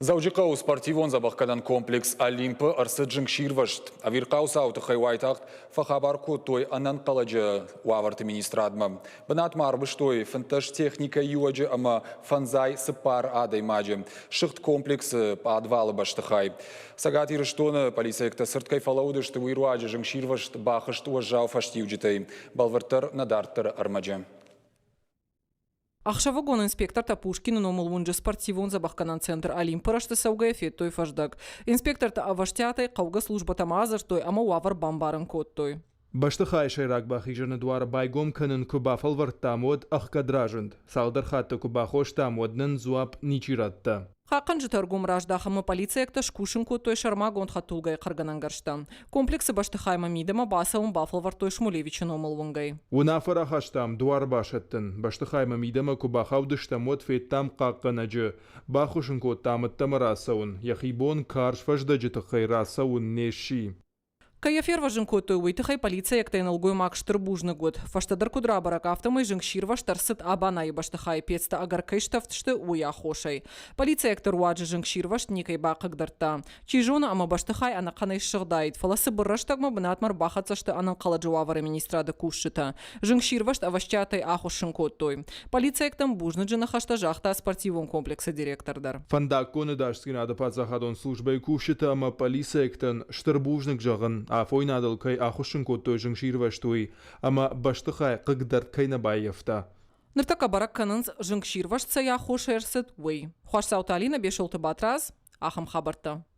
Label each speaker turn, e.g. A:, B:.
A: Дзӕуджыхъӕуы спортивон дзӕбӕхгӕнӕн комплекс «Олимп»-ы ӕрцыд зынгсирвӕзт. Ӕвирхъау цауы тыххӕй уайтагъд фӕхабар кодтой ӕнӕнхъӕлӕджы уавӕрты министрадмӕ. Бынатмӕ арвыстой 15 техникӕйы иуӕджы ӕмӕ 54 адӕймаджы. Сыгъд комплексы пъадвалы бӕстыхай. Цӕгат Ирыстоны полицейӕгтӕ цырд кӕй фӕлӕууыдысты, уый руаджы зынгсирвӕзт бахызт уӕззау фӕстиуджытӕй. Бӕлвырддӕр нӕ дарддӕры ӕрмӕджы.
B: Ӕхсӕвыгон инспектортӕ Пушкины номыл уынджы спортивон дзӕбӕхгӕнӕн центр «Олимп»-ы рӕзты цӕугӕйӕ федтой фӕздӕг. Инспектортӕ ӕвӕстиатӕй хъӕугӕ службӕтӕм адзырдтой ӕмӕ уавӕр бамбарын кодтой.
C: Бӕстыхайы сӕйраг бахизӕны дуар байгом кӕнын куы бафӕлвӕрдтам, уӕд ӕхгӕд разынд. Цалдӕр хатты куы бахостам, уӕд нын дзуапп ничи радта.
B: Хъахъхъӕнджыты ӕргом раздахынмӕ полицейӕгтӕ скусын кодтой сӕрмагонд хӕдтулгӕйы хъӕргӕнӕнгӕрзтӕ. Комплексы бӕстыхаймӕ мидӕмӕ бацӕуын бафӕлвӕрдтой Шмулевичы номыл уынгӕй.
C: Уынаффӕ рахастам дуар басӕттын. Бӕстыхаймӕ мидӕмӕ куы бахаудыстӕм, уӕд федтам хъахъхъӕнӕджы. Баххуыс ын кодтам ӕддӕмӕ рацӕуын. Йӕхи бон карз фӕздӕджы тыххӕй рацӕуын не сси.
B: Кӕй йӕ фервӕзын кодтой, уый тыххӕй полицейӕгтӕй нӕлгоймаг стыр бузныг уыд. Фӕстӕдӕр куыд рабӕрӕг, афтӕмӕй зынгсирвӕзт ӕрцыд Абанайы бӕстыхайы пецтӕ ӕгӕр кӕй стӕвдысты, уый аххосӕй. Полицейӕгты руаджы зынгсирвӕзт никӕй бахъыгдардта. Чи зоны, ӕмӕ бӕстыхай ӕнӕхъӕнӕй ссыгъдаид, фӕлӕ цыбыр рӕстӕгмӕ бынатмӕ ӕрбахӕццӕ сты ӕнӕнхъӕлӕджы уавӕры министрады кусджытӕ. Зынгсирвӕзт ӕвӕстиатӕй ахуыссын кодтой. Полицейӕгтӕм бузныджы ныхӕстӕ загъта спортивон комплексы директор дӕр.
C: Фӕндаггон ӕдасдзинады паддзахадон службӕйы кусджытӕ ӕмӕ полицейӕгтӕн стыр бузныг зӕгъын, афойнадыл кӕй ахуыссын кодтой зынгсирвӕзт, уый, ӕмӕ бӕстыхай хъыгдӕрд кӕй нӕ баййӕфта.
B: Ныртӕккӕ бӕрӕг кӕнынц, зынгсирвӕзт цӕй аххосӕй ӕрцыд, уый. Хуасдзауты Алинӕ, Бесолты Батрадз, ахӕм хабӕрттӕ.